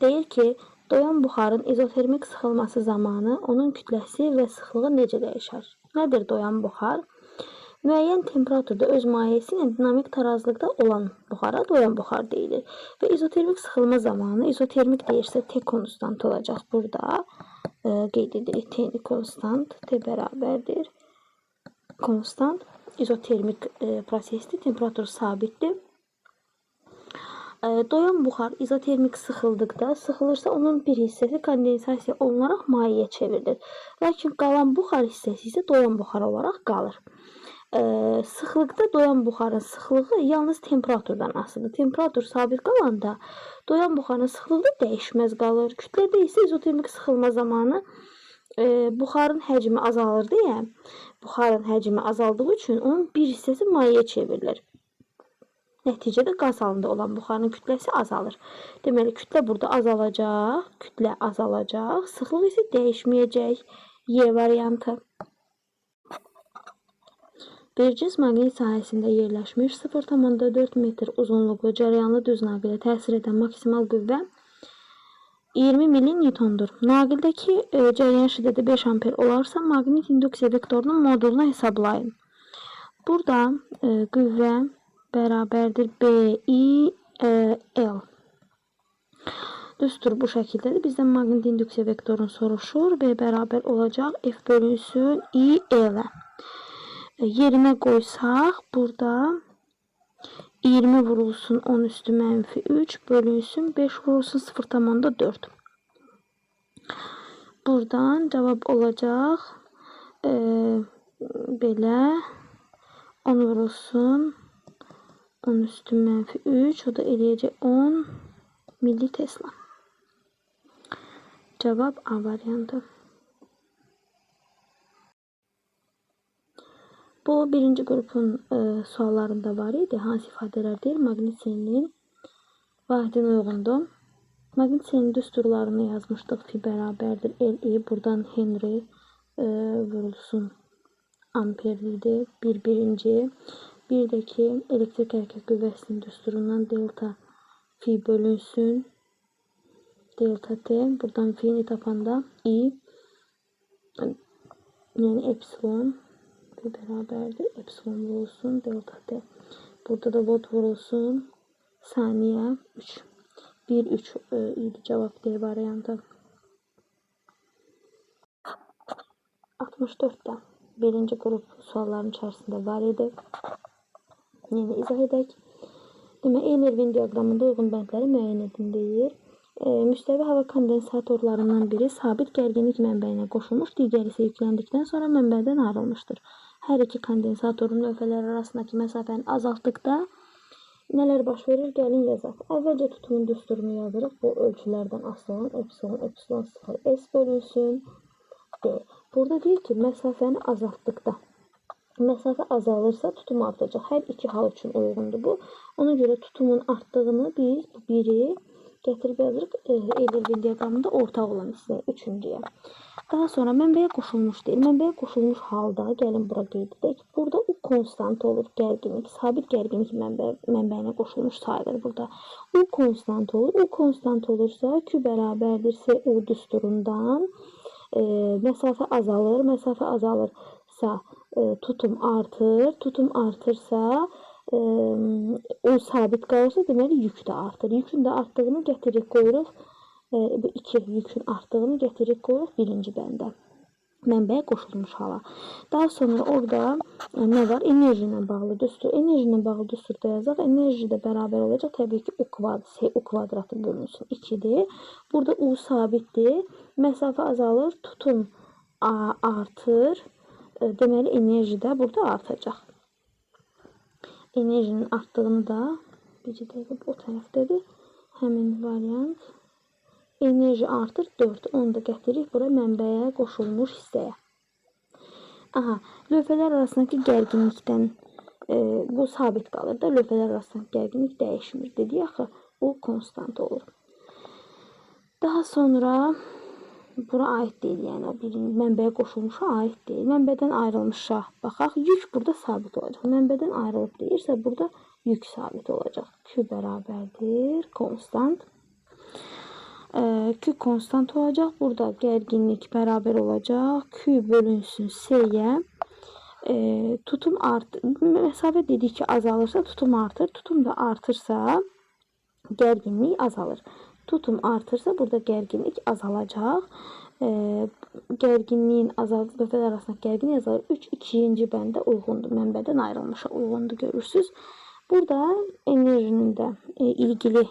Deyir ki, doyan buxarın izotermik sıxılması zamanı onun kütləsi və sıxlığı necə dəyişər? Nədir doyan buxar? Müəyyən temperaturda öz mayesi ilə dinamik tarazlıqda olan buxara doyan buxar deyilir. Və izotermik sıxılma zamanı, izotermik deyirsə T konstant olacaq burada. Qeyd edirik T-ni konstant, T bərabərdir. Konstant izotermik prosesdir, temperatur sabitdir. Doyan buxar izotermik sıxıldıqda, sıxılırsa onun bir hissəsi kondensasiya olunaraq mayeyə çevrilir. Lakin qalan buxar hissəsi isə doyan buxar olaraq qalır. Sıxlıqda doyan buxarın sıxlığı yalnız temperaturdan asılıdır. Temperatur sabit qalanda doyan buxarın sıxlığı da dəyişməz qalır. Kütlədə isə izotermik sıxılma zamanı buxarın həcmi azalır deyə, buxarın həcmi azaldığı üçün onun bir hissəsi mayeyə çevrilir. Nəticədə qaz halında olan buxarın kütləsi azalır. Deməli, kütlə burada azalacaq, kütlə azalacaq, sıxlıq isə dəyişməyəcək. Y variantı. Bir cins maqnit sahəsində yerləşmiş 0,4 metr uzunluqlu cərəyanlı düz naqilə təsir edən maksimal qüvvə 20 millinewtondur. Naqildəki cərəyan şiddəti 5 amper olarsa, maqnit induksiya vektorunun modulunu hesablayın. Burada qüvvə bərabərdir B, I, L. Düstur bu şəkildədir. Bizdən maqnit induksiya vektorunu soruşur. B bərabər olacaq F bölünsün I, L-ə. Yerinə qoysaq, burada 20 vurulsun 10 üstü mənfi 3 bölünsün 5 vurulsun 0,4. Buradan cavab olacaq belə 10 vurulsun 10 üstü mənfi 3, o da eləyəcək 10 millitesla. Cavab A variantı. Bu birinci qrupun suallarında var idi. Hansı ifadələr deyir? Maqnit selinin vahidinə uyğundur. Maqnit selinin düsturlarını yazmışdıq. Fi bərabərdir L-I. Buradan Henry vurulsun amperlidir. Bir birinci. Bir də ki, elektrik hərəkət qüvvəsinin düsturundan delta fi bölünsün delta T. Buradan fi-ni tapanda I, yəni epsilon fi bərabərdir. Epsilon vurulsun delta T. Burada da volt vurulsun saniyə 3. 1, 3 idi cavab D variantı. 64-də birinci qrup sualların içərisində var idi. Yenə izah edək. Demək, Euler-Venn diaqramında uyğun bəndləri müəyyən edin deyir. Müstəvi hava kondensatorlarından biri sabit gərginlik mənbəyinə qoşulmuş, digəri isə yükləndikdən sonra mənbədən ayrılmışdır. Hər iki kondensatorun lövhələri arasındakı məsafəni azaltdıqda nələr baş verir? Gəlin yazaq. Əvvəlcə tutumun düsturunu yazırıq. Bu ölçülərdən asılı olan epsilon, epsilon 0, S bölünsün D. Burada deyir ki, məsafəni azaltdıqda məsafə azalırsa tutum artacaq. Hər iki hal üçün uyğundur bu. Ona görə tutumun artdığını biz bu biri gətirib yazırıq Euler-Venn diaqramında ortaq olan hissəyə, üçüncüyə. Daha sonra mənbəyə qoşulmuş deyil. Mənbəyə qoşulmuş halda gəlin bura qeyd edək. Burada U konstant olur, gərginlik, sabit gərginlik mənbəyinə qoşulmuş sayılır burada. U konstant olur. U konstant olursa Q bərabərdir S U düsturundan məsafə azalır. Məsafə azalırsa tutum artır. Tutum artırsa o sabit qalırsa, deməli yük də artır. Yükün də artdığını gətirik qoyuruq. Bu iki yükün artdığını gətirik qoyuruq birinci bəndə. Mənbəyə qoşulmuş hala. Daha sonra orada nə var? Enerji ilə bağlı düstur. Enerji ilə bağlı düsturda yazaq. Enerji də bərabər olacaq. Təbii ki, U kvadrat, U kvadratı bölünsün 2-dir. Burada U sabitdir. Məsafə azalır. Tutum artır. Deməli, enerji də burada artacaq. Enerjinin artdığını da bir dəqiqə bu tərəfdədir. Həmin variant. Enerji artır 4. Onu da gətirik bura mənbəyə qoşulmuş hissəyə. Aha, lövhələr arasındakı gərginlikdən bu sabit qalır da, lövhələr arasındakı gərginlik dəyişmir dedik axı, o konstant olur. Daha sonra bura aid deyil, yəni o bir mənbəyə qoşulmuşa aid deyil. Mənbədən ayrılmışa baxaq, yük burada sabit olacaq. Mənbədən ayrılıb deyirsə, burada yük sabit olacaq. Q bərabərdir, konstant. Q konstant olacaq. Burada gərginlik bərabər olacaq. Q bölünsün S-yə. Tutum artır. Məsafə dedik ki, azalırsa tutum artır. Tutum da artırsa gərginlik azalır. Tutum artırsa burada gərginlik azalacaq. Gərginliyin azaldığı nöqtələr arasında gərginlik azalır. 3 ikinci bəndə uyğundur. Mənbədən ayrılmışa uyğundur görürsünüz. Burada enerjinin də ilgili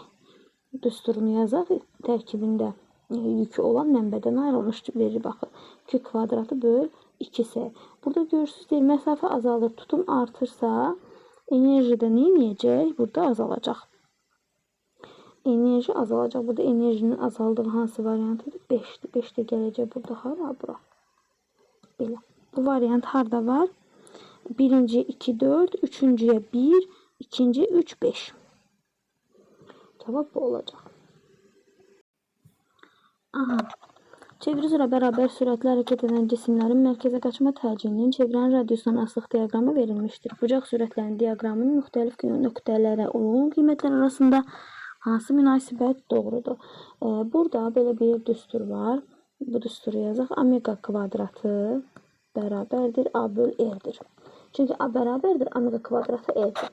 düsturunu yazaq. Tərkibində yükü olan mənbədən ayrılmış verir. Baxın. Q kvadratı böl 2S. Burada görürsünüz, deyir, məsafə azalır, tutum artırsa enerji də nə edəcək? Burada azalacaq. Enerji azalacaq. Burada enerjinin azaldığı hansı variant idi? 5-dir. 5 də gələcək burada hara? Bura. Belə. Bu variant harda var? Birinci 2, 4, üçüncüyə 1, ikinci 3, 5. Cavab bu olacaq. Aha. Çeviri üzrə bərabər sürətli hərəkət edən cisimlərin mərkəzə qaçma təcilinin çevirən radiusundan asılıq diaqramı verilmişdir. Bucaq sürətlərinin diaqramının müxtəlif nöqtələrə uyğun qiymətlər arasında hansı münasibət doğrudur? Burada belə bir düstur var. Bu düsturu yazaq. Omega kvadratı bərabərdir A böl R-dir. Çünki A bərabərdir omega kvadratı R-dir.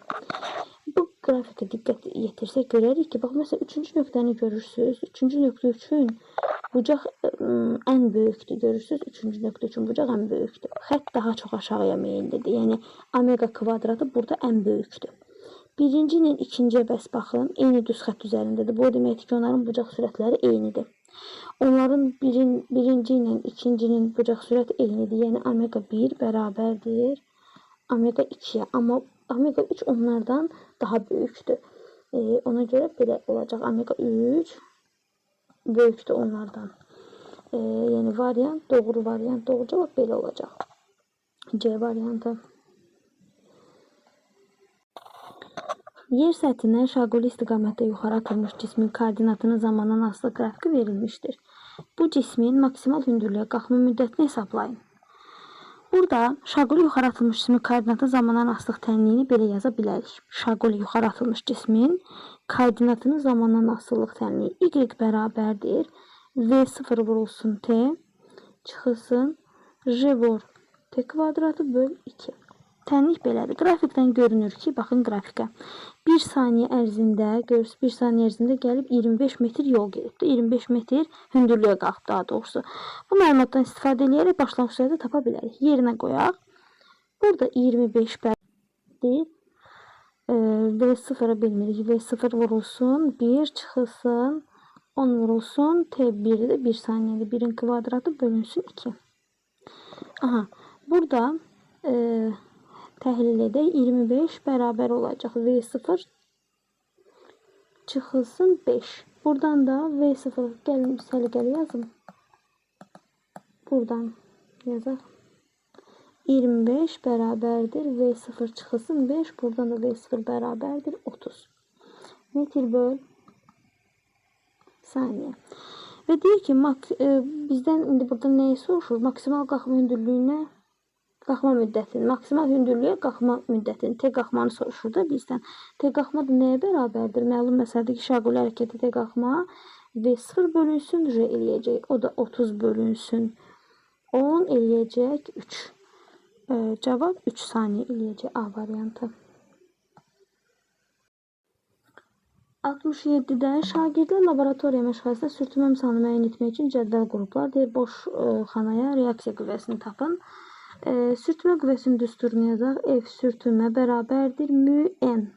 Bu qrafikə diqqət yetirsək görərik ki, bax məsələn 3-cü nöqtəni görürsünüz. 3-cü nöqtə üçün bucaq ən böyükdür. Görürsünüz, 3-cü nöqtə üçün bucaq ən böyükdür. Xətt daha çox aşağıya meyillidir. Yəni omega kvadratı burada ən böyükdür. Birinci ilə ikinciyə bəs baxın, eyni düz xətt üzərindədir. Bu o deməkdir ki, onların bucaq sürətləri eynidir. Onların birinci ilə ikincinin bucaq sürəti eynidir. Yəni omega 1 bərabərdir omega 2-yə. Amma omega 3 onlardan daha böyükdür. Ona görə belə olacaq. Omega 3 böyükdür onlardan. Yəni variant, doğru variant, doğru cavab belə olacaq. C variantı. Yer səthindən şaquli istiqamətdə yuxarı atılmış cismin koordinatının zamandan asılı qrafiki verilmişdir. Bu cismin maksimal hündürlüyə qalxma müddətini hesablayın. Burada şaquli yuxarı atılmış cismin koordinatı zamandan asılıq tənliyini belə yaza bilərik. Şaquli yuxarı atılmış cismin koordinatının zamandan asılılıq tənliyi Y bərabərdir V0 vurulsun T çıxılsın J vur T kvadratı böl 2. Tənlik belədir. Qrafikdən görünür ki, baxın qrafikə. 1 saniyə ərzində, görürsünüz, 1 saniyə ərzində gəlib 25 metr yol gedibdir. 25 metr hündürlüyə qalxıb daha doğrusu. Bu məlumatdan istifadə eləyərək başlanğıc sürəti tapa bilərik. Yerinə qoyaq. Burada 25 bərabərdir. V0-ı bilmirik. V0 vurulsun, 1 çıxılsın, 10 vurulsun, T1-dir, 1 saniyədə 1-in kvadratı bölünsün 2. Aha, burada təhlil edək. 25 bərabər olacaq. V0 çıxılsın 5. Buradan da V0, gəlin səliqəli yazım. Buradan yazaq. 25 bərabərdir. V0 çıxılsın 5. Buradan da V0 bərabərdir 30. Metr böl saniyə. Və deyir ki, bizdən indi burada nəyi soruşur? Maksimal qalxma hündürlüyünə qalxma müddətini, maksimal hündürlüyə qalxma müddətini, T qalxmanı soruşur da bizdən. T qalxma da nəyə bərabərdir? Məlum məsələdir ki, şaquli hərəkəti T qalxma V0 bölünsün J eləyəcək. O da 30 bölünsün 10 eləyəcək 3. Cavab 3 saniyə eləyəcək A variantı. 67-də şagirdlər laboratoriya məşğələsində sürtünmə misalını müəyyən etmək üçün cədvəl qurublar. Deyir, boş xanaya reaksiya qüvvəsini tapın. Sürtünmə qüvvəsinin düsturunu yazaq. F sürtünmə bərabərdir mü n.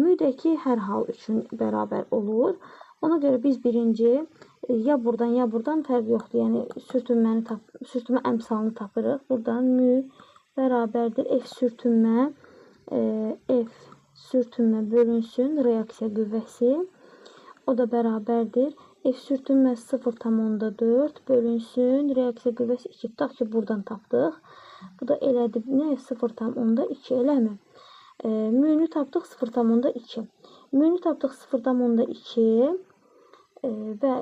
Mü də ki, hər hal üçün bərabər olur. Ona görə biz birinci ya buradan ya buradan fərq yoxdur. Yəni sürtünmə əmsalını tapırıq. Buradan mü bərabərdir F sürtünmə, F sürtünmə bölünsün reaksiya qüvvəsi. O da bərabərdir. F sürtünmə 0,4 bölünsün reaksiya qüvvəsi 2. Tutaq ki, buradan tapdıq. Bu da elədir. Nə? 0,2 eləmi? Mü-nü tapdıq 0,2. Mü-nü tapdıq 0,2 və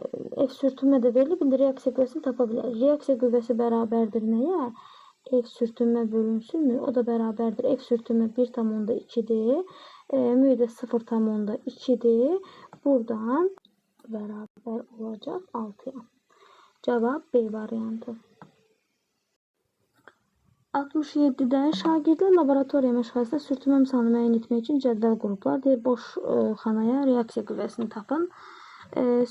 F sürtünmə də verilib. İndi reaksiya qüvvəsini tapa bilərik. Reaksiya qüvvəsi bərabərdir nəyə? F sürtünmə bölünsün mü? O da bərabərdir. F sürtünmə 1,2-dir. Mü də 0,2-dir. Buradan bərabər olacaq 6-ya. Cavab B variantı. 67-də şagirdlər laboratoriya məşğələsində sürtünmə misalını müəyyən etmək üçün cədvəl qurublar. Deyir, boş xanaya reaksiya qüvvəsini tapın.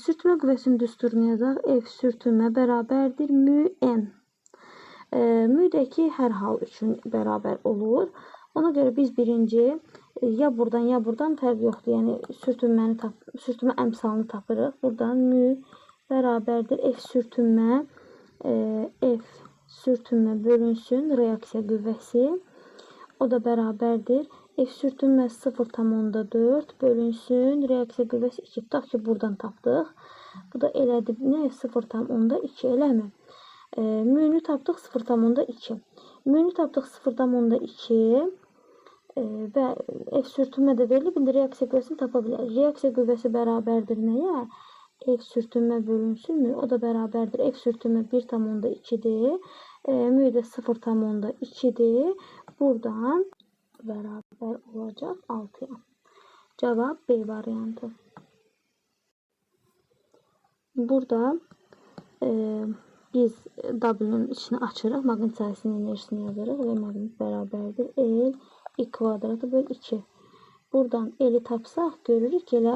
Sürtünmə qüvvəsinin düsturunu yazaq. F sürtünmə bərabərdir mü N. Mü də ki, hər hal üçün bərabər olur. Ona görə biz birinci ya buradan ya buradan fərq yoxdur. Yəni sürtünmə əmsalını tapırıq. Buradan mü bərabərdir F sürtünmə, F sürtünmə bölünsün reaksiya qüvvəsi. O da bərabərdir. F sürtünmə 0,4 bölünsün reaksiya qüvvəsi 2. Tutaq ki, buradan tapdıq. Bu da elədir. Nə? 0,2 eləmi? Mü-nü tapdıq 0,2. Mü-nü tapdıq 0,2 və F sürtünmə də verilib. İndi reaksiya qüvvəsini tapa bilərik. Reaksiya qüvvəsi bərabərdir nəyə? F sürtünmə bölünsün mü? O da bərabərdir. F sürtünmə 1,2-dir. Mü də 0,2-dir. Buradan bərabər olacaq 6-ya. Cavab B variantı. Burada biz W-nın içini açırıq. Maqnit sahəsinin enerjisini yazırıq və maqnit bərabərdir L I kvadratı böl 2. Buradan L-i tapsaq, görürük ki, elə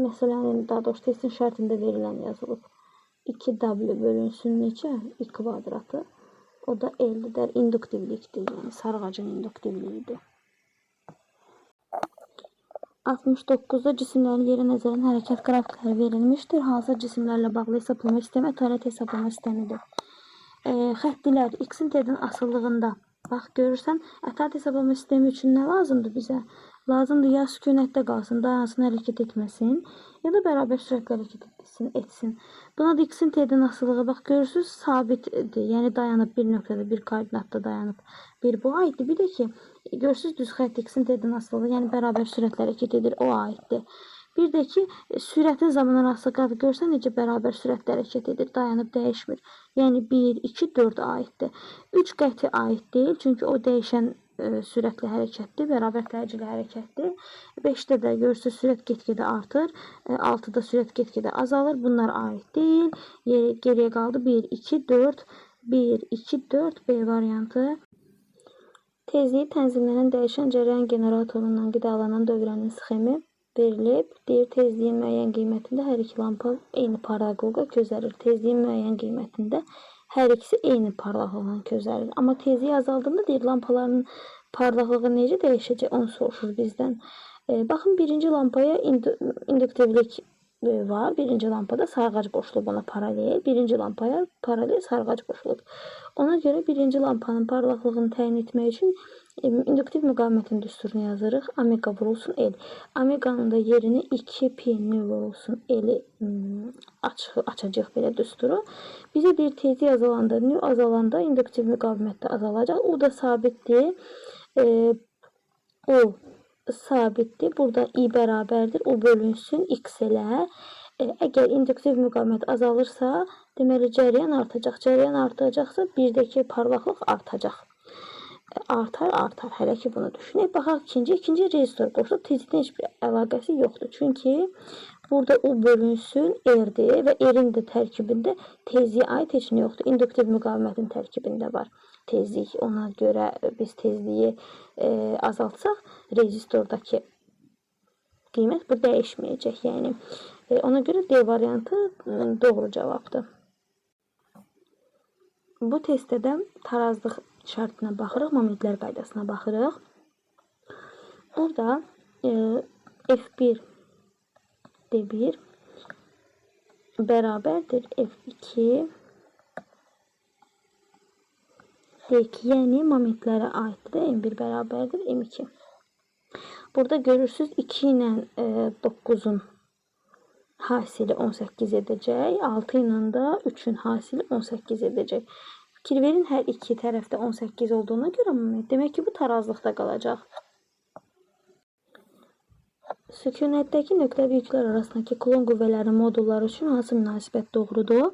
məsələnin, daha doğrusu testin şərtində verilən yazılıb. 2W bölünsün neçə? I kvadratı. O da L-dir, induktivlikdir, yəni sarğacın induktivliyidir. 69-da cisimlərin yerə nəzərən hərəkət qrafikləri verilmişdir. Hansı cisimlərlə bağlı hesablama sistemi ətalət hesablama sistemidir. Xəttlər X-in T-dən asılılığında. Bax, görürsən, ətalət hesablama sistemi üçün nə lazımdır bizə? Lazımdır ya sükunətdə qalsın, dayansın, hərəkət etməsin, ya da bərabər sürətlə hərəkət etsin. Buna da X-in T-dən asılılığı, bax, görürsünüz, sabitdir. Yəni, dayanıb bir nöqtədə, bir koordinatda dayanıb. Bir bu aiddir. Bir də ki, görürsünüz, düz xətt X-in T-dən asılılığı, yəni bərabər sürətlə hərəkət edir, o aiddir. Bir də ki, sürətin zamandan asılı qrafik görsən necə bərabər sürətlə hərəkət edir, dayanıb dəyişmir. Yəni 1, 2, 4 aiddir. 3 qəti aid deyil, çünki o dəyişən sürətli hərəkətdir, bərabər təcili hərəkətdir. 5-də də görürsünüz, sürət get-gedə artır, 6-da sürət get-gedə azalır. Bunlar aid deyil. Geriyə qaldı 1, 2, 4, 1, 2, 4 B variantı. Tezliyi tənzimlənən dəyişən cərəyan generatorundan qidalanan dövrənin sxemi verilib. Deyir, tezliyin müəyyən qiymətində hər iki lampa eyni parlaqlıqla közərir. Tezliyin müəyyən qiymətində hər ikisi eyni parlaqlıqla közərir. Amma tezliyi azaldığında deyir, lampaların parlaqlığı necə dəyişəcək, onu soruşur bizdən. Baxın, birinci lampaya induktivlik var. Birinci lampada sarğac qoşulub ona paralel. Birinci lampaya paralel sarğac qoşulub. Ona görə birinci lampanın parlaqlığını təyin etmək üçün induktiv müqavimətin düsturunu yazırıq. Omega vurulsun L. Omeganın da yerini 2 pi nü vurulsun L-i açacaq belə düsturu. Bizə deyir, tezlik azalanda, nü azalanda induktiv müqavimət də azalacaq. U da sabitdir. U sabitdir. Burada I bərabərdir. U bölünsün X elə. Əgər induktiv müqavimət azalırsa, deməli cərəyan artacaq. Cərəyan artacaqsa, birdəki parlaqlıq artacaq. Artar, artar. Hələ ki bunu düşünək. Baxaq ikinci. İkinci rezistor qoşulub. Tezliklə heç bir əlaqəsi yoxdur. Çünki burada U bölünsün R-dir və R-in də tərkibində tezliyə aid heç nə yoxdur. İnduktiv müqavimətin tərkibində var tezlik. Ona görə biz tezliyi azaltsaq, rezistordakı qiymət bu dəyişməyəcək. Yəni, ona görə D variantı doğru cavabdır. Bu testdə də tarazlıq şərtinə baxırıq, momentlər qaydasına baxırıq. Burada F1 D1 bərabərdir F2 D2, yəni momentlərə aiddir də, M1 bərabərdir M2. Burada görürsünüz 2 ilə 9-un hasili 18 edəcək, 6 ilə də 3-ün hasili 18 edəcək. Fikir verin, hər iki tərəfdə 18 olduğuna görə moment, demək ki, bu tarazlıqda qalacaq. Sükunətdəki nöqtəvi yüklər arasındakı kulon qüvvələrinin modulları üçün hansı münasibət doğrudur?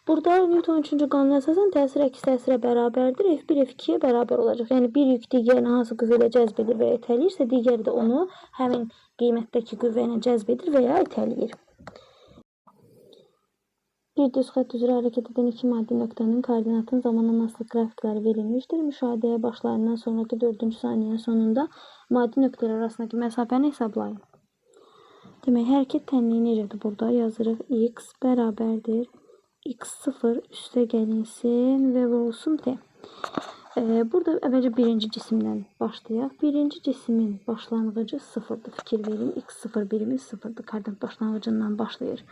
Burada Newton 3-cü qanuna əsasən təsir əks təsirə bərabərdir. F1 F2-yə bərabər olacaq. Yəni bir yük digərini hansı qüvvə ilə cəzb edir və ya itələyirsə, digəri də onu həmin qiymətdəki qüvvə ilə cəzb edir və ya itələyir. Bir düz xətt üzrə hərəkət edən iki maddi nöqtənin koordinatın zamandan asılı qrafikləri verilmişdir. Müşahidəyə başlayandan sonraki 4-cü saniyənin sonunda maddi nöqtələr arasındakı məsafəni hesablayın. Demək, hərəkət tənliyi necədir burada? Yazırıq x bərabərdir. x0 üstə gəlinsin və vurulsun t. Burada əvvəlcə birinci cisimdən başlayaq. Birinci cismin başlanğıcı 0-dır. Fikir verin, x0 birimiz 0-dır. Koordinat başlanğıcından başlayır.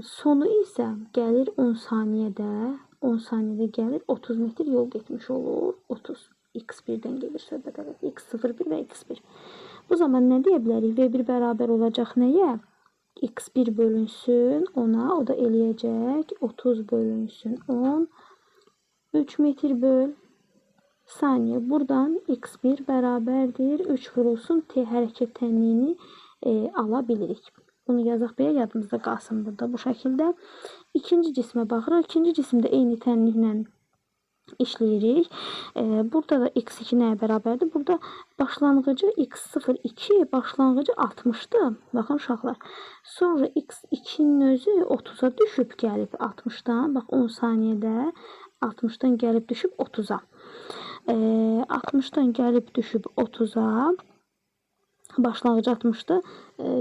Sonu isə gəlir 10 saniyədə, 10 saniyədə gəlir 30 metr yol getmiş olur. 30. X1-dən gedir söhbət elə. X01 və X1. Bu zaman nə deyə bilərik? V1 bərabər olacaq nəyə? X1 bölünsün 10-a, o da eləyəcək 30 bölünsün 10. 3 metr böl saniyə. Buradan X1 bərabərdir. 3 vurulsun T hərəkət tənliyini ala bilirik. Bunu yazaq belə, yadımızda qalsın burada bu şəkildə. İkinci cismə baxırıq. İkinci cisimdə eyni tənliklə işləyirik. Burada da x2 nəyə bərabərdir? Burada başlanğıcı x02, başlanğıcı 60-dır. Baxın uşaqlar. Sonra x2-nin özü 30-a düşüb gəlib 60-dan. Bax 10 saniyədə 60-dan gəlib düşüb 30-a. 60-dan gəlib düşüb 30-a. Başlanğıcı 60-dır,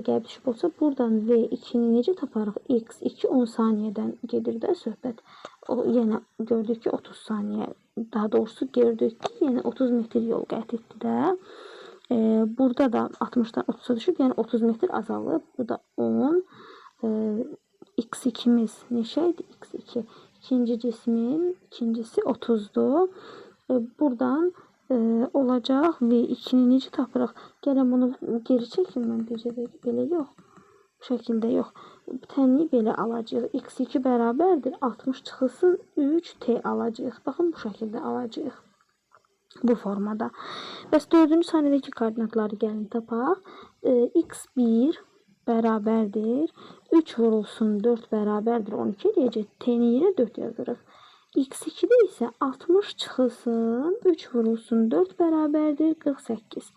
gəlib düşüb olsa, buradan V2-ni necə taparıq? X2 10 saniyədən gedir də söhbət. O, yenə gördük ki, 30 saniyə, daha doğrusu gördük ki, yenə 30 metr yol qət etdi də. Burada da 60-dan 30-a düşüb, yəni 30 metr azalıb. Bu da 10. X2-miz neçə idi? X2. İkinci cismin ikincisi 30-dur. Buradan olacaq V2-ni necə tapırıq? Gəlin bunu geri çəkim mən bircə dəqiqə. Belə yox. Bu şəkildə yox. Tənliyi belə alacağıq. X2 bərabərdir. 60 çıxılsın 3T alacağıq. Baxın bu şəkildə alacağıq. Bu formada. Bəs 4-cü saniyədəki koordinatları gəlin tapaq. X1 bərabərdir. 3 vurulsun 4 bərabərdir. 12 eləyəcək. T-ni yenə 4 yazırıq. X2-də isə 60 çıxılsın, 3 vurulsun 4 bərabərdir 48.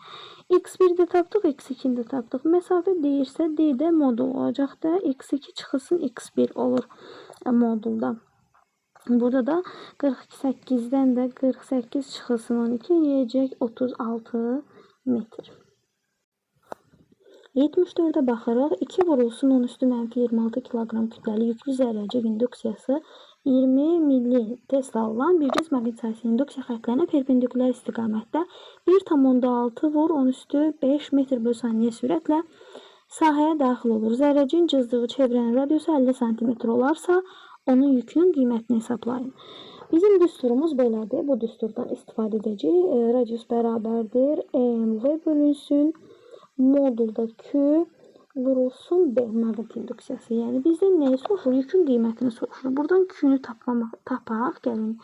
X1-i də tapdıq, X2-ni də tapdıq. Məsafə deyirsə, D də modul olacaq da. X2 çıxılsın, X1 olur modulda. Burada da 48-dən də 48 çıxılsın 12 eləyəcək 36 metr. 74-ə baxırıq. 2 vurulsun 10 üstü mənfi 26 kiloqram kütləli yüklü zərrəcik induksiyası 20 milli Tesla olan bir cins maqnit sahəsinin induksiya xəttlərinə perpendikulyar istiqamətdə 1,6 vur 10 üstü 5 metr böl saniyə sürətlə sahəyə daxil olur. Zərrəciyin cızdığı çevrənin radiusu 50 sm olarsa, onun yükünün qiymətini hesablayın. Bizim düsturumuz belədir. Bu düsturdan istifadə edəcəyik. Radius bərabərdir. MV bölünsün. Modulda Q vurulsun B maqnit induksiyası. Yəni bizdən nəyi soruşur? Yükün qiymətini soruşur. Buradan Q-nü tapaq. Gəlin.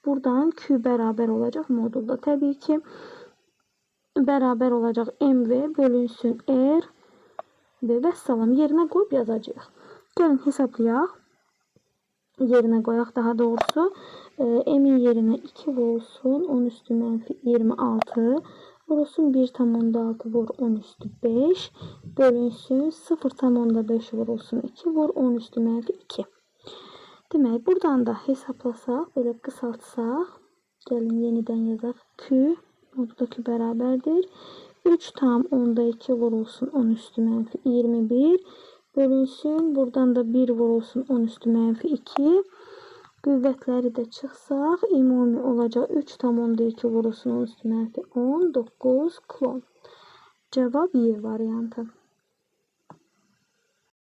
Buradan Q bərabər olacaq modulda. Təbii ki, bərabər olacaq MV bölünsün R. B. Vəssalam. Yerinə qoyub yazacağıq. Gəlin hesablayaq. Yerinə qoyaq daha doğrusu. M-in yerinə 2 vurulsun. 10 üstü mənfi 26. Vurulsun 1,6 vur 10 üstü 5 bölünsün 0,5 vurulsun 2 vur 10 üstü mənfi 2. Demək, buradan da hesablasaq, belə qısaltsaq, gəlin yenidən yazaq. Q, modulda Q bərabərdir. 3,2 vurulsun 10 üstü mənfi 21 bölünsün. Buradan da 1 vurulsun 10 üstü mənfi 2. Qüvvətləri də çıxsaq, ümumi olacaq 3,2 vurulsun 10 üstü mənfi 19 klon. Cavab Y variantı.